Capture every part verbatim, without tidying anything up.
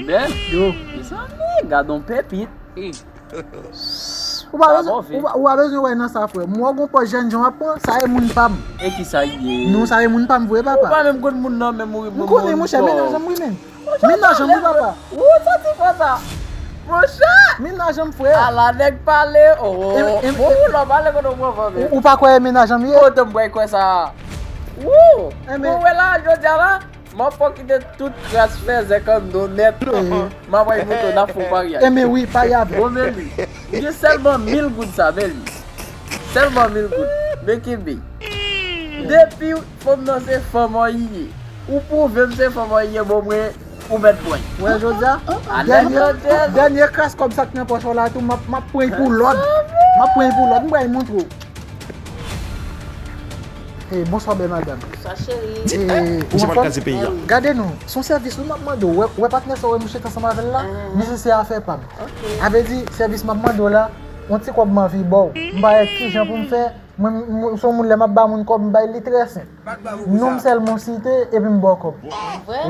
Yo. Mezanmi, gad on pepit. Ou pa bezwen, ou pa, ou pa bezwen wè nan sa, frè. M wè w gon pòz jènjan w ap pran, sa e moun pa m. E ki sa l ye? Nou, sa e moun pa m vre, papa. Ou pa menm konn moun nan, menm ou ri. M konnen, monchè, mennaj an m ri, menm. Mennaj an m ri, papa. Ou santi fò sa? Monchè! Mennaj an m, frè. Ala nèg pale. Oh, oh. Bon, ou lò pale kote w pran fanm. Ou pa kwè e mennaj an m ye? Kote m pral kwè sa? Wou! Ou wè la, jodi a la, m ap fè w kite tout kras fèzè kanno nèt. M ap bay foto n ap fè w paryaj. Enben wi, parye avè m. Bon, men li. Li gen sèlman mil goud sa, men li. Sèlman mil goud. Men kenbe. Depi fanm nan se fanm an li ye. Ou pwouve m se fanm an li ye, bon, mwen, ou mèt pran. Wè, jodi a, dènye, dènye kras kòb sa k nan pòch ou la tou, m ap, m ap pran pou lòd. M ap pran pou lòd, m pral montre w. Hey, bonswa, bèl madanm. Bonswa, cheri. Hey, ou anfòm? Gade non, se yon sèvis wi m ap mande w. Wè, wè patnè sa w wè m chita ansanm avè l la, misye se afè pa m. Sa vle di, sèvis m ap mande w la, yon ti kòb m anvi ba w. M pa wè kijan pou m fè. Mwen, m, m, se yon moun lè m ap ba moun kòb, m bay li trè senp. Non m sèlman w site, epi m ba w kòb.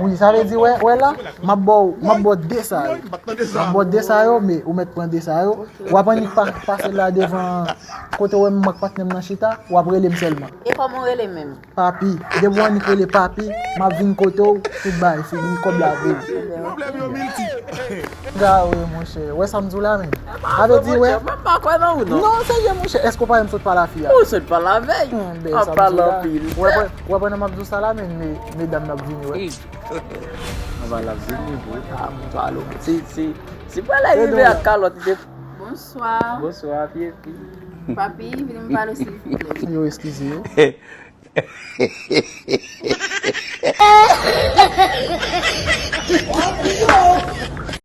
Wi, sa vle di, wè, wè la, m ap ba w, m ap ba w de sa yo. M ap ba w de sa yo, men ou mèt pran de sa yo. W ap annik pa-, pase la devan kote w wè m ak patnè m nan chita, w ap rele m sèlman. E kòman w rele menm? Papi. Depi w annik rele papi, m ap vin kote w, tout bagay fini, kòb la vini. Pwoblèm yo milti. Gawe, monchè. Wè sa m di w la, menm. Sa vle di, wè. Mwen pa kwè nan ou, non. Non, serye, monchè. Èske w pa wè m sot pale a fi a? Ou sot pale avè l. An pale anpil. Wè, wè, wè, pandan m ap di w sa la, menm, me-, medam n ap vini, wè. An pale ap vini, vre. Ah, m pale. Si, si, si pale rive ak kalòt, li te Bonswa. Bonswa, vye fi. Papi, vin m pale w, silvouplè. Yo, eskize yo.